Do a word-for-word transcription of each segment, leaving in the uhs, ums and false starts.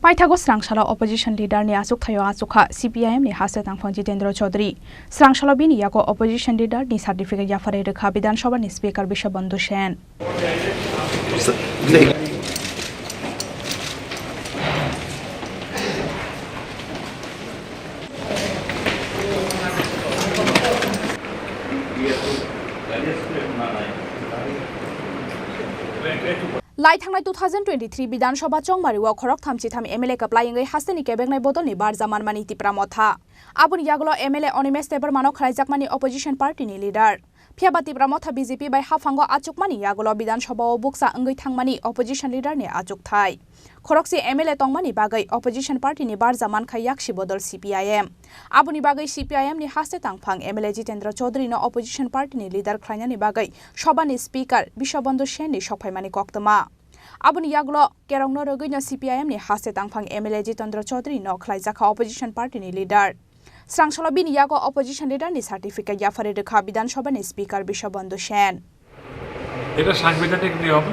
Paithago Srangsalo opposition leader ni achukthai o achukha C P I M ni haste tangphang Jitendra Chaudhary. Srangsalo bini yago opposition leader ni certificate yapharwi rwkha Bidhan Sabha ni Speaker Biswabandhu Sen. Lai thangnai two thousand twenty-three Bidhan Sabha chongmari o khorok tham chitham M L A kwplai wngwi hasteni kebengnai bodolni barja manmani Tipra Motha. Aboni yagulo M L A Animesh Debbarmano khlaijakmani opposition party ni leader. Phiyaba Tipra Motha B J P bai haphango achukmani yagulo Bidhan Sabha o bukcha wngwi thangmani opposition leader ni achukthai. Khorokse M L A tongmani bagwi opposition party ni barja mankha yaksi bodol C P I M. Aboni bagwi C P I M ni haste tangphang M L A Jitendra Chaudhary no opposition party ni leader khlainani bagwi Sabha ni Speaker Biswabandhu Sen ni sokphaimani koktwma. Aboni yagulo kerongno rwgwino C P I M ni haste tangphang M L A Jitendra Chaudhary no khlaijakha opposition party ni leader. Srangsalo bini yago opposition leader ni certificate yapharwi rwkha Bidhan Sabha ni Speaker Biswabandhu Sen. এটা সাংবিধানিক নিয়ম।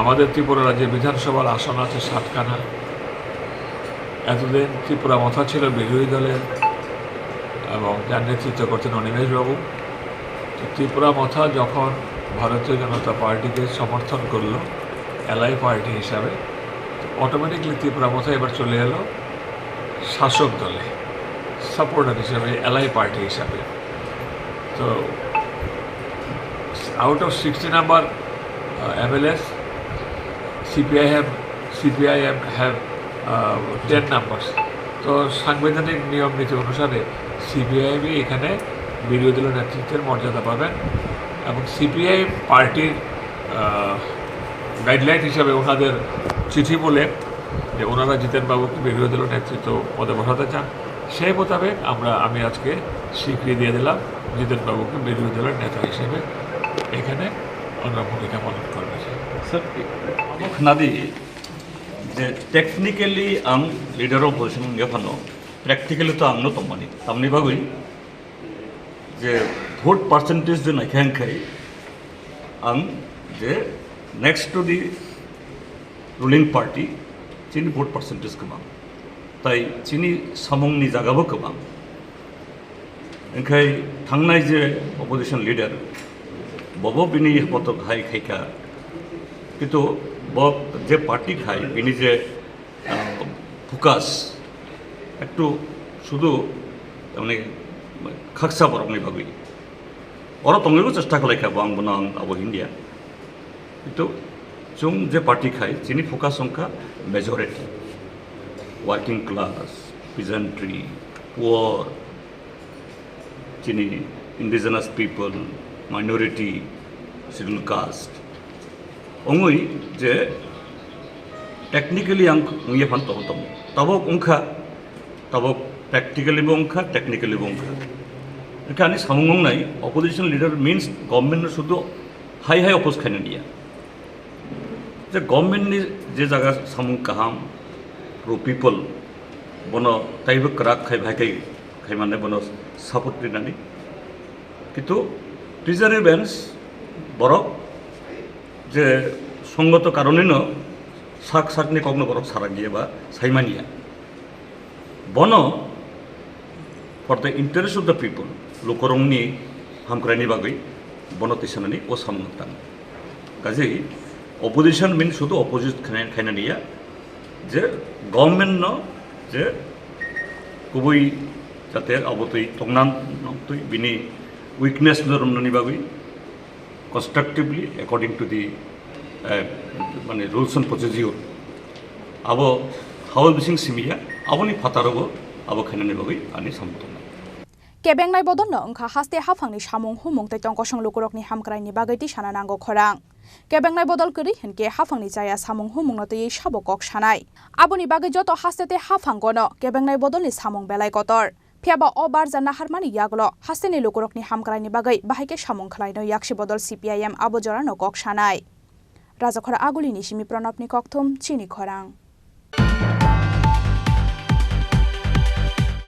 আমাদের ত্রিপুরা রাজ্যে বিধানসভার আসন আছে সাতখানা। এতদিন ত্রিপুরা মথা ছিল বিরোধী দলের এবং যার নেতৃত্ব করতেন অনিমেষ বাবু। তো ত্রিপুরা মথা যখন ভারতীয় জনতা পার্টিকে সমর্থন করলো এলআই পার্টি হিসাবে, তো অটোমেটিকলি ত্রিপুরা মথা এবার চলে এলো শাসক দলে, সাপোর্টার হিসাবে, এলআই পার্টি হিসাবে। তো out of sixty number MLS, CPIM, CPIM have ten numbers. তো সাংবিধানিক নিয়ম নীতি অনুসারে সিপিআইএমই এখানে বিরোধী দলের নেতৃত্বের মর্যাদা পাবেন এবং সিপিআইএম পার্টির গাইডলাইন হিসাবে ওনাদের চিঠি বলে যে ওনারা জিতেন বাবুকে বিরোধী দলের নেতৃত্ব পদে বসাতে চান, সেই মোতাবেক আমরা, আমি আজকে স্বীকৃতি দিয়ে দিলাম জিতেন বাবুকে বিরোধী দলের নেতা হিসেবে এখানে ওনারা ভূমিকা পালন করবেন। Sir, khwnadi je technically ang leader of opposition wngya phano, practically to ang no tongmani. Tamni bagwi je vote percentage je naikha wngkhai ang je next to the ruling party chini vote percentage kwbang, tai chini samungni jagabo kwbang. Wngkhai thangnai je opposition leader, bobo bini hepotok hai khaikha, kintu bo je party khai bini je ah, focus ektu sudu, mane, khaksa borokni bagwi. Oro tongwibo chesta khlaikha bo, ang bono ang abo hinya. Kintu chwng je party khai, chini focus wngkha majority, working class, peasantry, poor, chini indigenous people, minority, schedule caste. Wngwi je technically ang wngya phan tongo tongo. Tabok wngkha, tabok practically bo wngkha, technically bo wngkha. Wngkha ani samung wngnai, opposition leader means government no sudu hai hai oppose khaina niya. Je government ni je jaga samung kaham, pro people, bono taibo kwrak khai, bhai khai, khai mane bono support rinani. Kintu treasury bench borok je songgoto karonino sak sakni kokno borok sarakya ba saimanya. Bono for the interest of the people, lukurokni hamkraini bagwi bono tisanani o samung tang. Kaje opposition means sudu opposite khaina, khaina niya, je government no je kubui jate abotwi tongnan twi bini weakness no romnani bagwi constructively according to the, eh, mane rules and procedure. Abo hao bising simiya, aboni phataro bo abo khainani bagwi ani samung tongnai. Kebengnai bodolno wngkha haste haphangni samung humung tei tongkosong lukurokni hamkraini bagwi tisana nango khorang. Kebengnai bodol kwrwi hinkhe haphangni chaya samung humungno twiwi sabo kok sanai. Aboni bagwi joto haste tei haphangono kebengnai bodolni samung belai kotor. Phiyaba o barja naharmani yagulo hasteni lukurokni hamkraini bagwi bahai khe samung khlaino yaksi bodol C P I M abo jorano kok sanai. Rajakhora Agulini simi Pranabni kokthum, Chini Khorang.